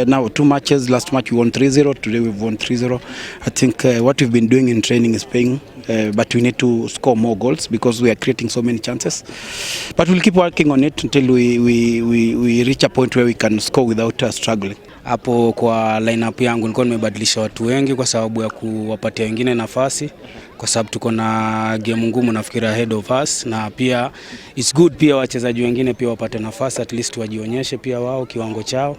Now two matches, last match we won 3-0, today we've won 3-0. I think what we've been doing in training is paying, but we need to score more goals because we are creating so many chances. But we'll keep working on it until we reach a point where we can score without struggling. Hapo kwa lineup yangu nilikuwa nimebadilisha watu wengi kwa sababu ya kuwapatia wengine nafasi, kwa sababu tuko na game ngumu nafikiri ahead of us, na pia it's good pia wachezaji wengine pia wapate nafasi, at least wajionyeshe pia wao kiwango chao.